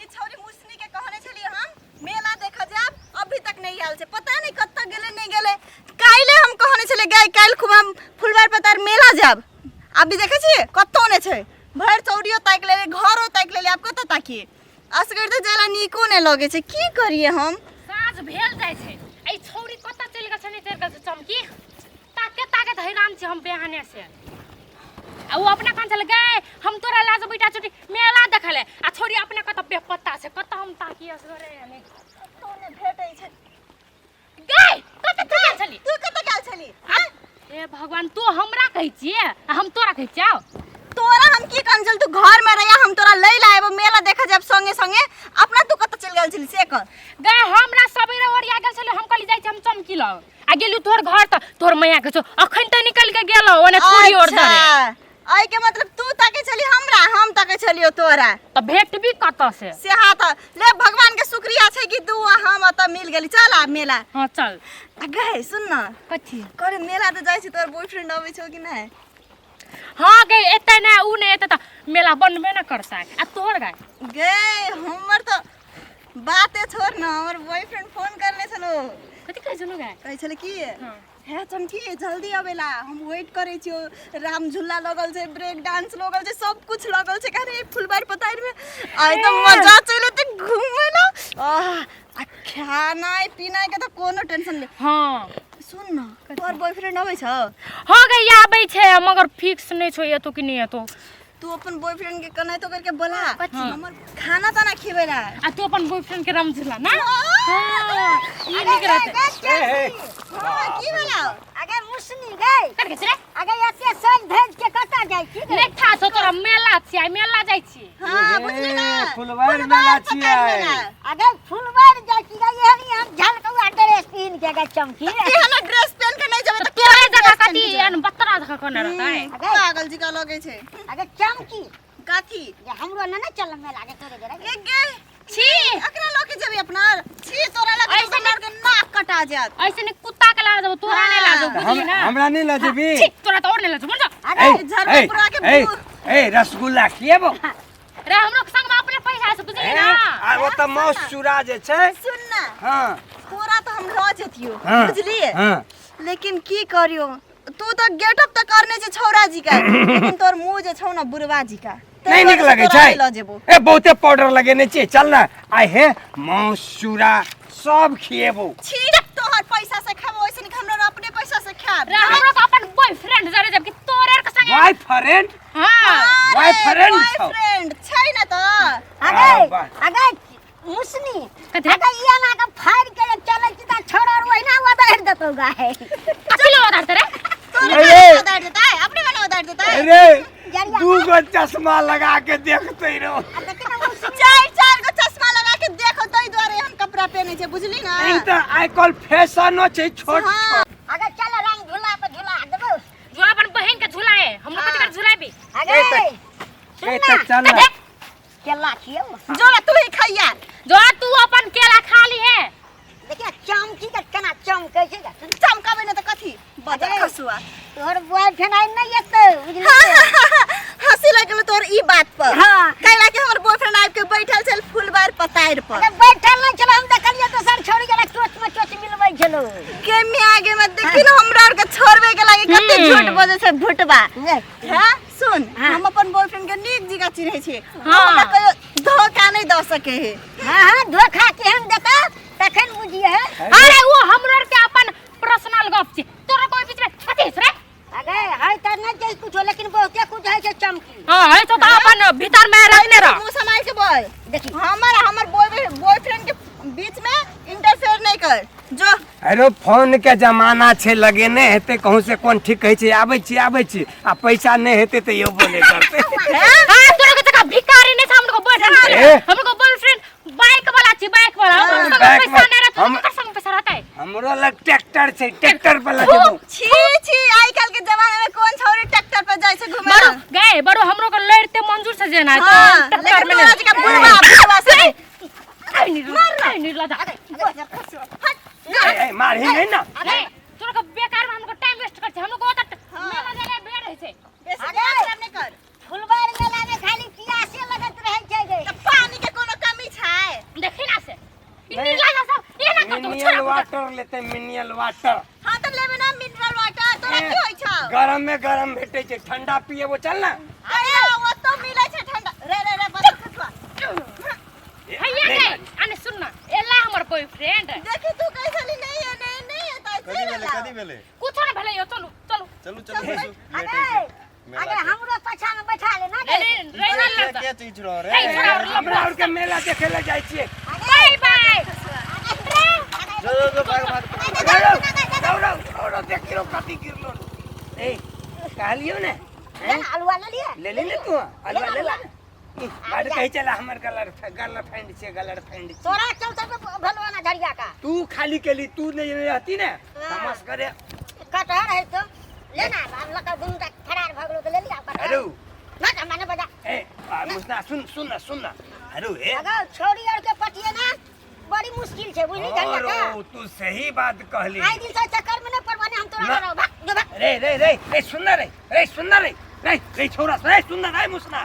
ई छौरी मुसनी के कहने छलियै हम मेला देखऽ जायब, अभी तक नहीं आयल छै, पता नहीं कतऽ गेलै नहीं गेलै। काल्हि हम कहने छलियै गाय काल्हि खूब हम फुलबार पतार मेला जायब, अभी देखै छियै कतौ नहि छै। भरि चौरियो ताकि लेलियै, घरो ताकि लेलियै, आब कतऽ ताकियै? असगर तऽ जाय लए नीको नहि लगै छै, की करियै हम? साँझ भेल जाइ छै, एहि छौरी कतऽ चलि गेल छै नहि चलि गेल छै चमकी, ताके ताके हैरान छी हम बेहाने से। आ ओ अपना कान छल गए हम तोरा लाज बेटा चोटी मेला देखले, आ छोरी अपना कतऽ बेपत्ता छै, कतऽ हम ताकी असगरे यानी कतौ नहि भेटै छै। गए कतऽ तू गेल छली? तू कतऽ गेल छली? हे भगवान, तू हमरा कहै छियै आ हम तोरा कहै छियौ? तोरा हम की कहने छल, तू घर में रहिया, हम तोरा लै ला आएबो, मेला देखे जाब संगे संगे। अपना तू कतऽ चलि गेल छली से कह। गए हमरा सबेरे ओरिया गेल छलै, हम कहली जाइ छी हम चमकी लग, आ गेली तोहर घर तऽ तोहर मैया के छौ अखन तऽ निकल के गेलो ओने छोड़ी और धरे। अच्छा, एहि के मतलब तू ताके छली हमरा, हम ताके छलियो तोरा। तऽ भेटबी कतऽ से? से हाँ तऽ ले भगवान के शुक्रिया छै कि तू आ हम ओतऽ मिल गेली। चल आब मेला। हाँ चल। आ गए सुन न। कथी? करे मेला तऽ जाइ छी, तोहर बॉयफ्रेंड अबै छौ कि नहि? हाँ गे एतै नहि, उ नहि एतै तऽ मेला बनबे ने करतै। आ तोहर गाय? गे हमर तऽ बाते छोड़ न, हमर बॉयफ्रेंड फोन करने छलो। कथी कहै छलो गाय? कहै छलै कि हाँ। हे चमकी जल्दी अबेला, हम वेट करै छियो, राम झूला लगल छै, ब्रेक डांस लगल छै, सब कुछ लगल छै अरे फुलबाड़ी पतार में, आइ तऽ मजा चलि एतै घूमे ला। आह, आ खानाइ पीनाइ के तऽ कोनो टेंशन नहि। हाँ। सुन न, तोहर बॉयफ्रेंड अबै छौ? हाँ गे आबै छै, मगर फिक्स नहि छौ एतो कि नहि एतो। तू अपन बॉयफ्रेंड के कनाहितो करके बोला कथी? हमर खाना ताना खिएबै ला। आ तू अपन बॉयफ्रेंड के राम झूला ना? हाँ, ई नीक रहतै। ए, ए, हाँ, की भेलौ? अगे मुसनी गई। कट के रे। अगे एते सज धज के कतऽ जाइ छी गे? नहि था छौ तोरा, मेला छियै, आइ मेला जाइ छी। हाँ, बुझली ना? ए, फुलवारी मेला छियै। मेला। अगे फुलबाड़ी जाइ छी गे, एहन एहन झलकौआ ड्रेस पहिन के गे चमकी। एहन ड्रेस पहन के नहीं जेबै तऽ तोरे जगह कथी एहन बतरा जगह कोना रहतै? पागल जिका लगै छै। अगे चमकी। कथी? जे हमरो ने ने चल मेला के तोरे जरा। ए गे छी, एकरा लऽ के जेबी अपना? छी तोरा लऽ के ऐसे हमरा के नाक कटा जायत। ऐसे ने कुत्ता के ला देबो, तोरा नहि ला देबो, बुझली ना? हमरा नहि लऽ जेबी? छी, तोरा तऽ और नहि ला जेबो, जा। अगे ए, झरबो ए, पुरा के ए, मुँह। ए रसगुल्ला खिएबो? रे हमरो संग में अपने पैसा से, बुझली ए, ना? आ ओतऽ माउस चूड़ा जे छै। सुन ना, हाँ। तोरा तऽ हम लऽ जेतियो, हाँ, बुझलिए? हाँ। लेकिन की करियो, तू तऽ गेटअप तऽ करने छै छौरा जी का, लेकिन तोर मुंह जे छौ ना बुढ़वा जी का, नहि नीक लगै तोरा छै। नहि लऽ जेबो। ए बहुते पाउडर लगेने छियै, चल ना आइ हे माउस चूड़ा सब खिएबो। छी तोहर पैसा से खेबो, ऐसे निक हमरा अपने पैसा से खायब। रे हमरो के अपन बॉयफ्रेंड जरे जब कि तोरे के संगे। बॉयफ्रेंड? हां। बॉयफ्रेंड छौ। बॉयफ्रेंड छै ना तऽ। अगे वाह। अगे मुसनी। कथी? अगे ई एना के फाड़ के चलै छी तऽ छोड़ा और ओहिना उतारि देतौ गाय। कथी ले उतारते रे? तोरे अरे। वाला उतारि देतै, अपने वाला उतारि देतै। अरे जरिया। दू गो चश्मा लगा के देखते रहो। आ देखी ना मुसनी। चार चार गो चश्मा लगा के देखो, ताहि दुआरे हम कपड़ा पहने छै, बुझली ना? ई तऽ आइ काल्हि फैशनो छै छोट हाँ। छोट। अगे चल राम झूला पर झूला देबौ। जो अपन बहन के झुलाए, हम लोग कथी कर झुलाबी? अगे ए तऽ- सुन ए ना, तऽ चल ना। केला खियौ। जो ना तू ही खैया। जो तू अपन केला खा ली है। देखिए चमकी के केना चमकै छै गे। सुन। चमकाबै ना तऽ कथी बदर अरे। खसुआ। तोहर बॉयफ्रेंड आइ नहि एतौ, बुझली? हंसी लगल तोर ई बात पर। हाँ। कैला कि हमर बॉयफ्रेंड आबि के बैठल छल फुलबार पतार पर। अरे बैठल नहि छल, हम देखलियै दोसर छोड़ी के चोच में चोच मिलबै छलो। के में आगे में देखी न हमरा आर के छोड़बे के लागे कते झूठ बजै छै भुटबा। हाँ सुन, हाँ। हम अपन बॉयफ्रेंड के नीक जगह चिन्है छियै। हाँ। हमरा कहियो धोखा नहि दऽ सकै है। हाँ हाँ धोखा केहन देता तखन बुझिए। अरे वो हमरो आर के अपन पर्सनल गप छै, तोरा कोई बीच में कथी छै रे? अगे है तऽ नहि छै कुछो, लेकिन बहुते कुछ है छै चमकी। हां है तो अपन भीतर में रखने रह। मुंह समाय के बोल। देखी। हमर हमर बॉयफ्रेंड के बीच में इंटरफेयर नहीं कर। जो अरे फोन के जमाना छै, लगेने हेतै कहूँ से, कोन ठीक कहै छै आबै छी आबै छी, आ पैसा नहि हेतै तऽ एबो नहि करतै। हां तोरा के जगह भिखारी नहीं छै हमरो बॉयफ्रेंड। ए। हमरो बॉयफ्रेंड बाइक वाला छै, बाइक वाला। हमरो संग बाइक पैसा वाला। नहीं रहतै, हम- ककर संग पैसा रहतै? हमरो लग ट्रैक्टर छै, ट्रैक्टर पर लग जेबो। छी छी, आइ काल्हि के जमाना में कौन छौरी ट्रैक्टर पर जाइ छै घूमे बड़ो ला? गए बड़ो हमरो के लड़ते मंजूर से जेना तो हाँ, ट्रैक्टर लेकिन में तोरा जकाँ बुढ़वा बुढ़वा से नहीं। आई नहीं आई नहीं लजा। हट। ए, ए, मारही नहीं ना। ए, तोरा के बेकार में हमको टाइम वेस्ट कर छै, हमको ओतऽ मेला जाय बेर रहै छै। बेसी अरे। दिमाग खराब नहीं कर। फुलबाड़ी मेला में खाली प्यासे लगत रहै छै गे। तऽ पानी के कोनो कमी छै? वाटर लेते, मिनरल वाटर। हां त लेबे ना मिनरल वाटर, तोरा की होई छौ? गरम में गरम भेटै छै, ठंडा पिएबो चल ना। अरे ओतो मिलै छै ठंडा। रे रे रे बस खसुआ। हैया नहीं गई मारी। अने सुन ना, एला हमर बॉयफ्रेंड। देखी तू कैसली नहीं है, नहीं नहीं है त कदी भेलै, कदी भेलै? कुछो ना भेलै यो, चलू चलू। चलू चलू, बैसू, लेट अरे होइ छै मेला अरे के। हमरो पाछा में बैठा ले ना। रे रे रे तोरा ना के के चीज रहो रे? हे, छोड़ा, हमरा और के मेला देखे ले जाइ छियै। Bye bye. जो जो जो, भाग भाग। दौड़ो दौड़ो, देखियो कथी गिरलो। ए कहलियो ने? ले ना, अलुआ ले लिए। ले ले ने तू अलुआ ले ला। बात कहै चला हमर गलर गर्लफ्रेंड छै, गर्लफ्रेंड छै। तोरा चलते तो भलवा ना झरिया का। तू खाली केली, तू नहीं रहती ने तमाश करे। कटहर है तो ले ना, अब लका दुनू टा फरार भऽ गेलो तऽ ले लिया कटहर। हेलो। ना तऽ हमरा नहि बजा। ए आ, मुसना सुन सुन ना, सुन ना। हेलो ए। अगर छोरी और के पटिए ना बड़ी मुश्किल छै, बुझली झरिया का? और तू सही बात कहली। आइ दिन से चक्कर में नहीं पड़वाने हम तोरा ना। रहो, भाग जो भाग। रे रे रे रे सुन ना, रे रे सुन ना, रे रे रे छोरा रे सुन ना रे मुसना।